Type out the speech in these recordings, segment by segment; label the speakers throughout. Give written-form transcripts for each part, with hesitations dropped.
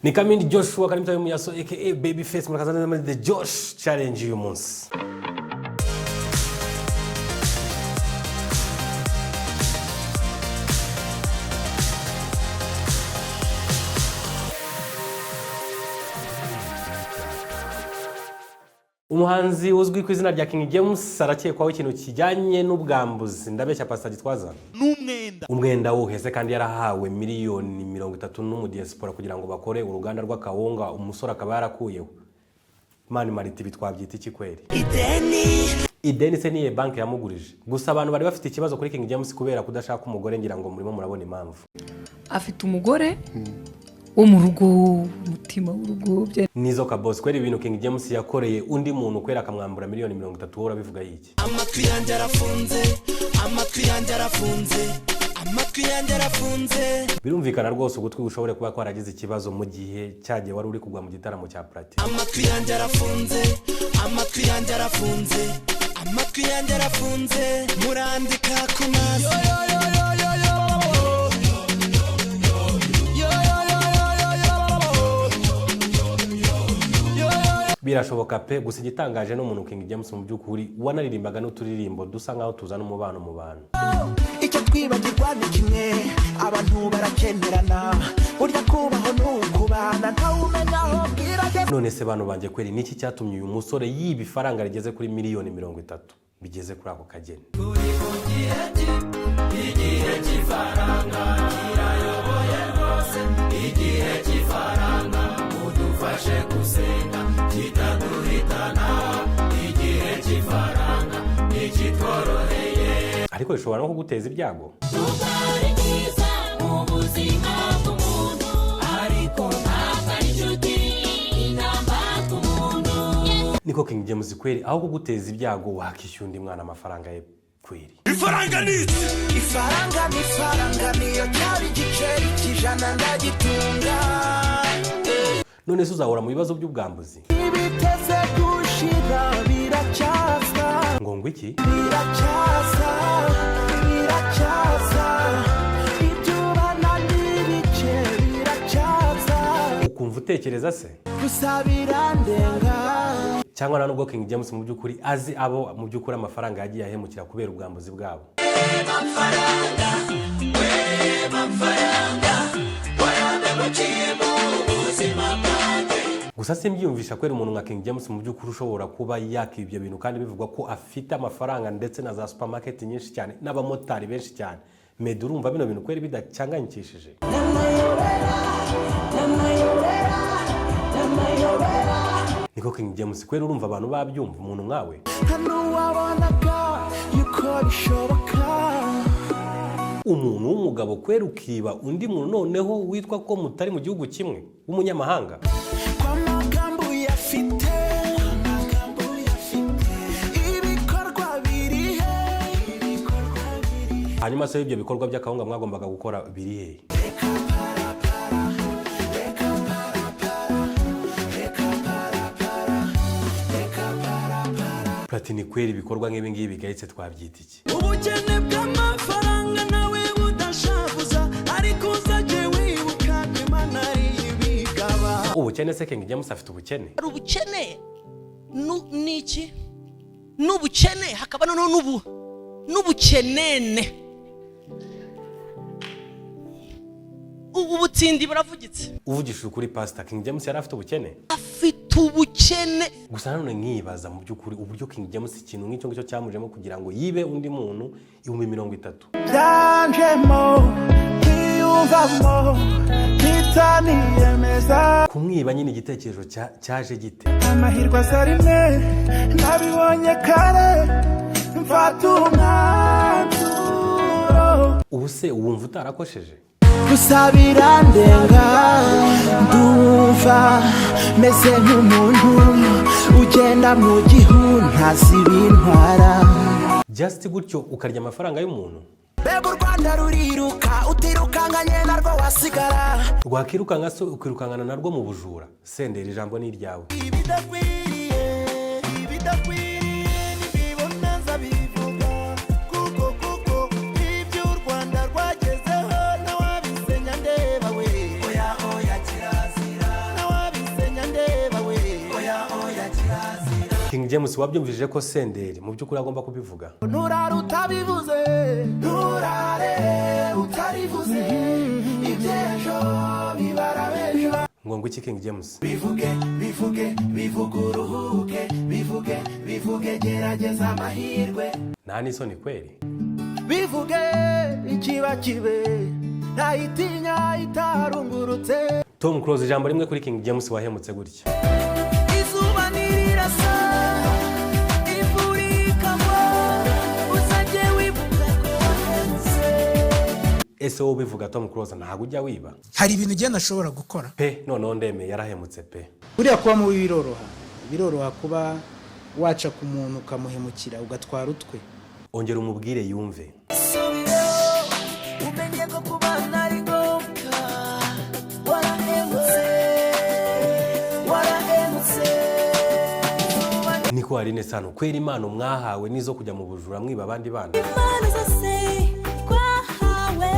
Speaker 1: Ni Kamindi Joshua Karimta Muyaso, aka Babyface. Murakaza neza muri The Josh Challenge y'uyu munsi. Umuhanzi uzwi ku izina rya King James arakekwaho ikintu kijyanye n'ubwambuzi. Ndabeshya, Pastor Gitwaza?
Speaker 2: N'umwenda.
Speaker 1: Umwenda wuhese kandi yarahawe miliyoni 30 n'umudiyasipora kugira ngo bakore uruganda rw'akawunga, umusore akaba yarakuyeho. Mani Mariti, ibi twabyita iki kweri?
Speaker 2: Ideni.
Speaker 1: Ideni se niye banki yamugurije? Gusa abantu bari bafite ikibazo kuri King James kubera kudashaka umugore, ngira ngo murimo murabona impamvu.
Speaker 3: Afite umugore wo mu rugo, umutima w'urugo.
Speaker 1: Nizo Kabosi kweri, ibintu King James yakoreye undi muntu kwera akamwambura miliyoni 30, wowe urabivuga yiki?
Speaker 2: Amatwi yanjye arafunze, amatwi yanjye arafunze, amatwi yanjye arafunze.
Speaker 1: Birumvikana rwose, ugutwi gushobore kuba kwaragize ikibazo mu gihe cyagiye wari uri kugwa mu gitaramo cya Platini.
Speaker 2: Amatwi yanjye arafunze, amatwi yanjye arafunze, amatwi yanjye arafunze, murandika ku maso.
Speaker 1: Birashoboka pe. Gusa igitangaje ni umuntu King James mu by'ukuri wanaririmbaga n'uturirimbo dusa nkaho tuzana umubano mu bantu.
Speaker 4: Icyo twibagirwa ni kimwe, abantu barakenerana. Burya kubaho ni ukubana, ntawumenya aho bwira ageze.
Speaker 1: None se bantu banjye kweri, niki cyatumye uyu musore yiba ifaranga rigeze kuri miliyoni 30 bigeze kuri ako kageni? Ariko bishobora no kuguteza ibyago.
Speaker 5: Ari byiza mu buzima bw'umuntu, ariko ntabwo ari inshuti inamba ku muntu.
Speaker 1: Niko King James kweri, aho kuguteza ibyago wakishyura undi mwana amafaranga ye kweri.
Speaker 2: Ifaranga ni iki?
Speaker 4: Ifaranga ni ifaranga, niyo cyaba igiceri cy'ijana ndagitunga.
Speaker 1: None se uzahora mu bibazo by'ubwambuzi?
Speaker 4: Ibiteze gushira biracyaza.
Speaker 1: Ngo iki?
Speaker 4: Biracyaza, biracyaza, ibyo ubana n'ibice biracyaza.
Speaker 1: Ukumva utekereza se?
Speaker 4: Gusa birandenga.
Speaker 1: Cyangwa nta nubwo King James mu by'ukuri azi abo mu by'ukuri amafaranga yagiye ahemukira kubera ubwambuzi bwabo.
Speaker 5: Mafaranga we, mafaranga waramemukiye mu buzima bwanjye.
Speaker 1: Gusa simbyiyumvisha kwera, umuntu nka King James mu by'ukuri ushobora kuba yaka ibyo bintu kandi bivugwa ko afite amafaranga ndetse na za supermarket nyinshi cyane n'abamotari benshi cyane. Meddy, urumva bino bintu kweri bidacanganyikishije? Niko King James kweri, urumva abantu babyumva, umuntu nkawe?
Speaker 4: Hano wabonaga yuko bishoboka.
Speaker 1: Umuntu w'umugabo kweri, ukiba undi muntu, noneho witwa ko mutari mu gihugu kimwe, w'umunyamahanga.
Speaker 4: Kw'amagambo uyafite, amagambo uyafite, ibikorwa biri he? Ibikorwa biri?
Speaker 1: Hanyuma se ibyo bikorwa by'akawunga mwagombaga gukora biri hehe?
Speaker 4: Reka parapara, reka parapara, reka parapara, reka parapara.
Speaker 1: Platini kweri, ibikorwa nk'ibi ngibi bigayitse twabyita iki?
Speaker 2: Ubukene bw'amafaranga nawe budashavuza, ariko uzajye wibuka ko Imana ari ibigaba.
Speaker 1: Ubukene se, King James afite ubukene?
Speaker 6: Hari ubukene n'iki n'ubukene, hakaba noneho n'ubukenene. Ubu butindi buravugitse.
Speaker 1: Uvugishije ukuri, Pastor, King James yari afite ubukene?
Speaker 6: Afite ubukene.
Speaker 1: Gusa nanone nkibaza mu by'ukuri uburyo King James ikintu nk'icyo ngicyo cyamujemo kugira ngo yibe undi muntu 30,000.
Speaker 4: Byanjemo kwiyumvamo ntitaniyemeza.
Speaker 1: Kumwiba nyine, igitekerezo cyaje gite?
Speaker 4: Amahirwe aza rimwe, nabibonye kare, mfata umwanzuro.
Speaker 1: Ubu se wumva utarakosheje?
Speaker 4: Gusa birandenga, ndumva meze nk'umuntu ugenda mu gihu ntazi ibintwara.
Speaker 1: Just gutyo ukarya amafaranga y'umuntu?
Speaker 4: Mbega u Rwanda ruriruka, utirukankanye narwo wasigara.
Speaker 1: Rwakirukanka se ukirukankana narwo mu bujura? Senderi, ijambo ni iryawe.
Speaker 2: Ibidakwiriye, ibidakwiriye nibibona nzabivuga, kuko ibyo u Rwanda rwagezeho ntawabisenya ndeba we. Oya, oya, kirazira.
Speaker 1: King James, wabyumvije ko Senderi mu by'ukuri agomba kubivuga?
Speaker 4: Nturare utabivuze, nturare utarivuze, iby'ejo bibara b'ejo.
Speaker 1: Ngo iki, King James?
Speaker 4: Bivuge, bivuge, bivuge uruhuke, bivuge, bivuge, gerageza amahirwe.
Speaker 1: Nta n'isoni kweri.
Speaker 4: Bivuge ikiba kibe, ntayitinya itarungurutse.
Speaker 1: Tom Close, ijambo rimwe kuri King James wahemutse gutya.
Speaker 2: Izuba ntirirasa, imvura ikagwa, uzajye wibuka ko wahemutse.
Speaker 1: Ese wowe ubivuga, Tom Close, ntabwo ujya wiba?
Speaker 7: Hari ibintu ugenda ashobora gukora.
Speaker 1: Pe, noneho ndemeye, yarahemutse pe.
Speaker 7: Buriya kuba mubi biroroha, biroroha kuba waca ku muntu ukamuhemukira, ugatwara utwe.
Speaker 1: Ongera umubwire yumve.
Speaker 2: Subireho umenye ko kubana ari ngombwa. Warahemutse, warahemutse.
Speaker 1: Niko Aline Sano kwera, impano mwahawe nizo kujya mu bujura mwiba abandi bana?
Speaker 5: Impano zose twahawe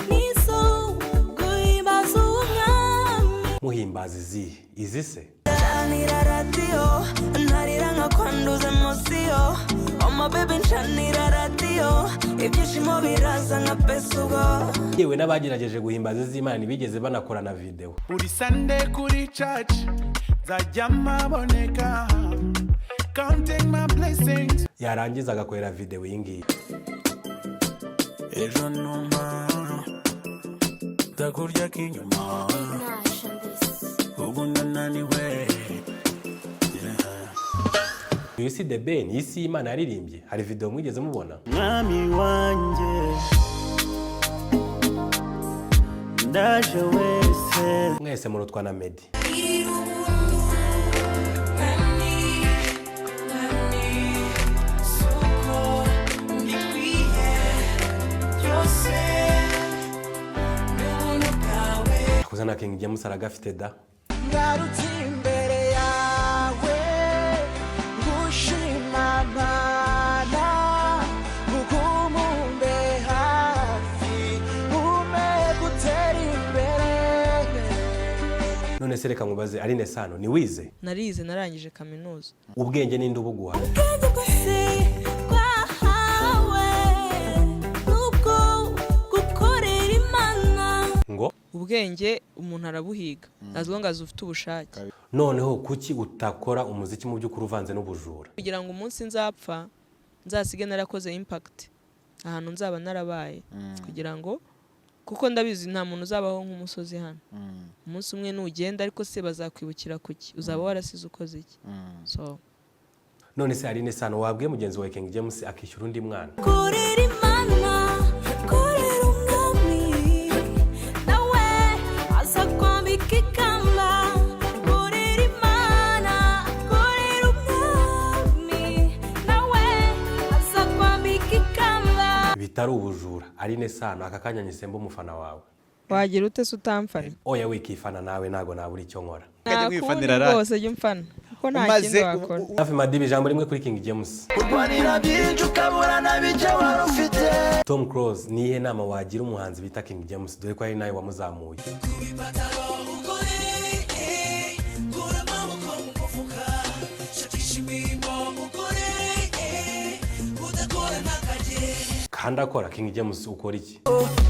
Speaker 5: nizo guhimbaza umwami.
Speaker 1: Muhimbaza izihe? Izi se?
Speaker 2: Ncanira radiyo, ntarira nka kwanduza emotion. Oh my baby, ncanira radiyo, ibyishimo biraza nka pesugo.
Speaker 1: Yewe, n'abagerageje guhimbaza iz'Imana ntibigeze banakora na videwo.
Speaker 4: Buri Sunday kuri church nzajya maboneka, counting my blessings.
Speaker 1: Yarangiza agakorera videwo iyi ngiyi.
Speaker 4: Ejo numa ndakurya k'inyuma, ubu ndananiwe.
Speaker 1: Uyu si The Ben? Iyi si Imana yaririmbye? Hari videwo mwigeze mubona?
Speaker 4: Mwami wanjye, ndaje wese.
Speaker 1: Mwese murutwa na Meddy.
Speaker 2: Mwami, mwami, suko mbikwiye byose n'ubuntu bwawe.
Speaker 1: Kuza na King James aragafite da.
Speaker 4: Ngarutse imbere yawe ngushima Mana, ukumumbe hafi, ume gutera imbere.
Speaker 1: None se reka nkubaze, Aline Sano, ni wize?
Speaker 6: Narize, narangije kaminuza.
Speaker 1: Ubwenge ninde ubuguha?
Speaker 5: Ubwenge bwose twahawe nubwo gukorera Imana.
Speaker 1: Ngo?
Speaker 6: Ubwenge umuntu arabuhiga as long as ufite ubushake.
Speaker 1: Noneho kuki utakora umuziki mu by'ukuri uvanze n'ubujura?
Speaker 6: Kugira ngo umunsi nzapfa nzasige narakoze impact ahantu nzaba narabaye, kugira ngo, kuko ndabizi nta muntu uzabaho nk'umusozi hano. Umunsi umwe nugenda, ariko se bazakwibukira kuki? Uzaba warasize ukoze iki? So
Speaker 1: None se Aline Sano, wabwiye mugenzi wawe King James akishyura undi mwana?
Speaker 5: Korera Imana, korera umwami, nawe aza kwambika ikamba. Korera Imana, korera umwami, nawe aza kwambika ikamba.
Speaker 1: Bitari ubujura, Aline Sano, aka kanya nyisemba umufana wawe.
Speaker 6: Wagira ute se utamfana?
Speaker 1: Oya, wikifana nawe, ntago nabura icyo nkora.
Speaker 6: Nta kundi.
Speaker 8: Kwifanira ra.
Speaker 6: Rwose jya umfana kuko nta
Speaker 8: Umaze
Speaker 6: kindi wakora.
Speaker 1: Safi Madiba, ijambo rimwe kuri King James.
Speaker 4: Urwanira byinshi ukabura na bike wari ufite.
Speaker 1: Tom Close, ni iyihe nama wagira umuhanzi bita King James, dore ko ari nawe wamuzamuye?
Speaker 2: Ipataro ukore, kura amaboko mu mufuka, shakisha imirimo ukore, udakora ntakajye.
Speaker 1: Kandi akora. King James, ukora iki?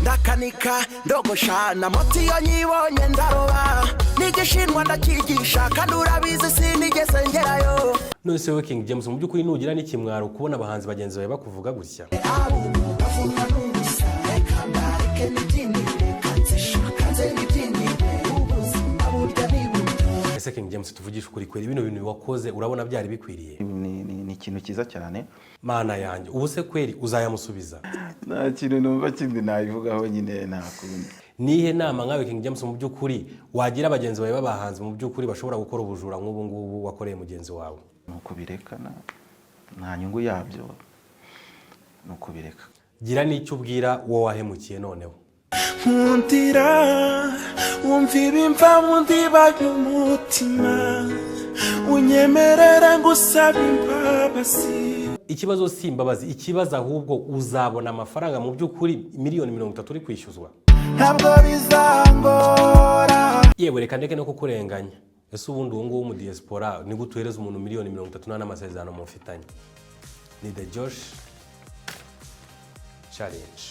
Speaker 4: Ndakanika, ndogosha na moto, iyo nyibonye ndaroba, n'igishinwa ndakigisha, kandi urabizi sinigeze ngerayo.
Speaker 1: None se wowe King James, mu by'ukuri nugira n'ikimwaro kubona abahanzi bagenzi bawe bakuvuga gutya?
Speaker 4: Bavuga n'ubusa, reka mbareke nibyinire, kanze kanze nibyinire, ubuzima burya ni buto.
Speaker 1: Ese King James, tuvugishe ukuri kweri, bino bintu wakoze urabona byari bikwiriye?
Speaker 9: Ni ikintu cyiza cyane.
Speaker 1: Mana yanjye, ubu se kweri uzayamusubiza?
Speaker 9: Nta kintu numva kindi nabivugaho nyine, nta kundi.
Speaker 1: Nihe nama nkawe King James mu by'ukuri wagira bagenzi bawe b'abahanzi mu by'ukuri bashobora gukora ubujura nk'ubu ngubu wakoreye mugenzi wawe?
Speaker 9: Ni ukubireka, nta nyungu yabyo, ni ukubireka.
Speaker 1: Gira n'icyo ubwira uwo wahemukiye noneho.
Speaker 4: Nkundira wumva ibimva mu ndiba y'umutima, unyemerera ngusaba imbabazi.
Speaker 1: Ikibazo si imbabazi, ikibazo ahubwo uzabona amafaranga mu by'ukuri, miliyoni 30 uri kwishyuzwa?
Speaker 4: Ntabwo bizangora.
Speaker 1: Yewe, reka ndeke no kukurenganya. Ese ubundi uwo nguwo mu diaspora ni gute uhereza umuntu miliyoni 30 nta n'amasezerano mufitanye? Ni The Josh Challenge.